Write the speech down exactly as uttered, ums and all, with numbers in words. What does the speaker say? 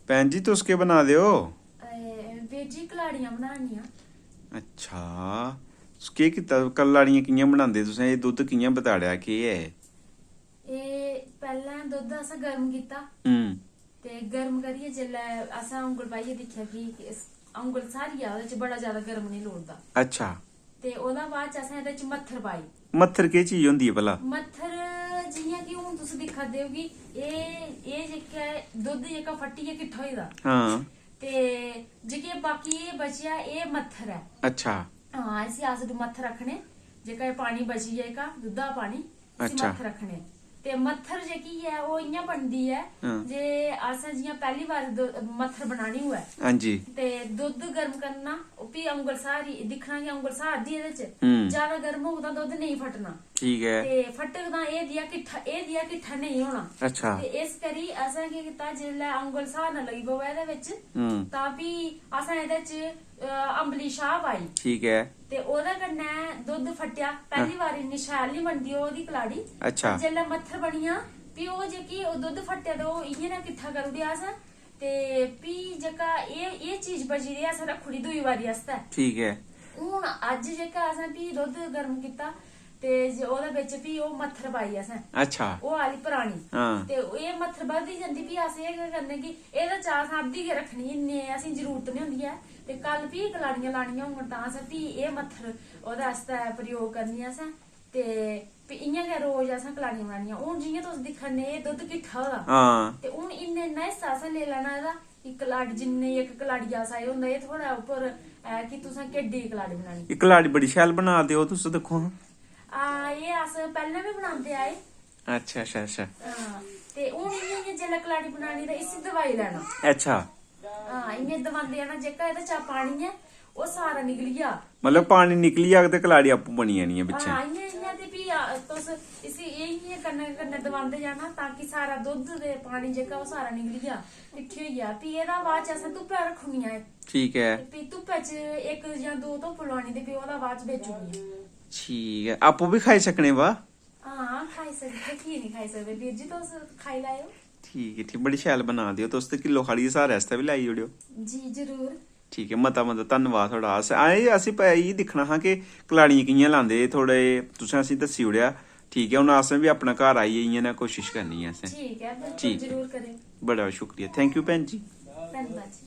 भैन जी, तुस केह् बना दे ओ? बीर जी, कलाड़ियां बनानियां। अच्छा, तुस केह् कीता? कलाड़ियां कि'यां बनांदे तुसें? एह् दुद्ध कि'यां बताड़ेआ? केह् ऐ? एह् पैह्लें दुद्ध असें गर्म कीता। हम्म। ते गर्म करियै जेल्लै असें औंगल पाइयै दिक्खेआ कि इस औंगल सारी आ, ओह्दे च बड़ा ज्यादा गर्म नेईं लोड़दा। अच्छा। ते ओह्दा बाद च असें एह्दे च मत्थर पाई। मत्थर केह् चीज होंदी ऐ भला? मत्थर, जि'यां कि हून तुस दिक्खा दे ओ कि एह् एह् जेह्का ऐ, दुद्ध जेह्का फट्टियै किट्ठा होई दा। हां। ते जेह्के बाकी एह् बचेआ, एह् मत्थर ऐ। अच्छा। हां, इसी अस मत्थर आखने। जेह्का एह् पानी बची गेआ, जेह्का दुद्धा दा पानी, इसी अच्छा। मत्थर आखने। ते मत्थर जेह्की ऐ, ओह् इ'यां बनदी ऐ हां। जे असें जि'यां पैह्ली बार दु- मत्थर बनानी होऐ, हां जी। ते दुद्ध गर्म करना, ओह् फ्ही औंगल सारी दिक्खना कि औंगल सारदी एह्दे च। हम्म। ज्यादा गर्म होग तां दुद्ध नेईं फटना। ठीक ऐ। ते फट्टग तां एह् दिया किट्ठा, एह् दिया किट्ठा नेईं होना। अच्छा। ते इस करी असें केह् कीता, जिसलै औंगल सारन लगी पवै एह्दे बिच, हम्म। तां फ्ही असें एह्दे च अ, अंबली छाह पाई। ठीक ऐ। ते ओह्दे कन्नै दुद्ध फट्टेआ। पैह्ली बार इन्नी शैल निं बनदी ओह्दी कलाड़ी। अच्छा। पर जेल्लै मत्थर बनियां, फ्ही ओह् जेह्की ओह् दुद्ध फट्टेआ ते ओह् इ'यां नै किट्ठा करी ओड़ेआ असें। ते फ्ही जेह्का एह् एह् चीज बची दी असें रक्खी ओड़ी दूई बारी आस्तै। ठीक ऐ। हून अज्ज जेह्का असें फ्ही दुद्ध गर्म कीता ते जे ओह्दे बिच फ्ही ओह् मत्थर पाई असें। अच्छा। ओह् आह्ली परानी। हां। ते एह् मत्थर बधदी जंदी, फ्ही अस एह् केह् करने कि एह्दे च असें अद्धी गै रक्खनी, इन्नी असें जरूरत निं होंदी ऐ। ते कल फ्ही कलाड़ियां लानियां होङन तां असें फ्ही एह् मत्थर ओह्दे आस्तै प्रयोग करनी असें। ते फ्ही इ'यां गै रोज असें कलाड़ियां बनानियां। हून जि'यां तुस दिक्खा ने, एह् दुद्ध किट्ठा होए दा। हां। ते हून इन्ना इन्ना हिस्सा असें लेई लैना एह्दा कि कलाड़ी, जिन्नी इक कलाड़िया दा size होंदा, एह् थुआढ़े उप्पर ऐ कि तुसें केड्डी कलाड़ी बनानी। एह् कलाड़ी बड़ी शैल बना दे ओ तुस, दिक्खो हां। हां, एह् अस पैह्लें बी बनांदे आए। अच्छा, अच्छा, अच्छा। हां, ते हून इ'यां इ'यां जेल्लै कलाड़ी बनानी ते इसी दबाई लैना। अच्छा। हां, इ'यां दबांदे जाना, जेह्का एह्दे चा पानी ऐ, ओह् सारा निकली जा। मतलब, पानी निकली जाग ते कलाड़ी आपूं बनी जानी ऐ बिच्चें। हां, इ'यां इ'यां ते फ्ही, आ, तुस इसी एह् इ'यां कन्नै कन्नै दबांदे जाना, तां कि सारा दुद्ध ते पानी जेह्का, ओह् सारा निकली जा, किट्ठी होई जा। फ्ही एह्दा बाद च असें धुप्पै रक्खुनियां एह्। ठीक ऐ। ते फ्ही धुप्पै च इक जां दो धुप्प लोआनी ते फ्ही ओह्दा बाद च बेची ओड़नियां। ठीक ऐ, आपूं बी खाई सकने बा? हां, खाई सकदे, की निं खाई सकदे? बीर जी, तुस खाई लैएओ। ठीक ऐ, ठीक, बड़ी शैल बना दे ओ तुस, ते किलो हारी सारे आस्तै बी लाई ओड़ेओ। जी, जरूर। ठीक ऐ, मता मता धन्नवाद थुआढ़ा। अस आए, असें प-, इ'यै दिक्खना हा कि कलाड़ियां कि'यां लांदे, थोह्ड़े तुसें असेंगी दस्सी ओड़ेआ। ठीक ऐ, हून असें बी अपना घर आइयै इ'यां नै कोशिश करनी ऐ असें। ठीक ऐ, बिल्कुल, ठीक। जरूर करेओ। बड़ा शुक्रिया, thank you भैन जी। धन्नवाद जी।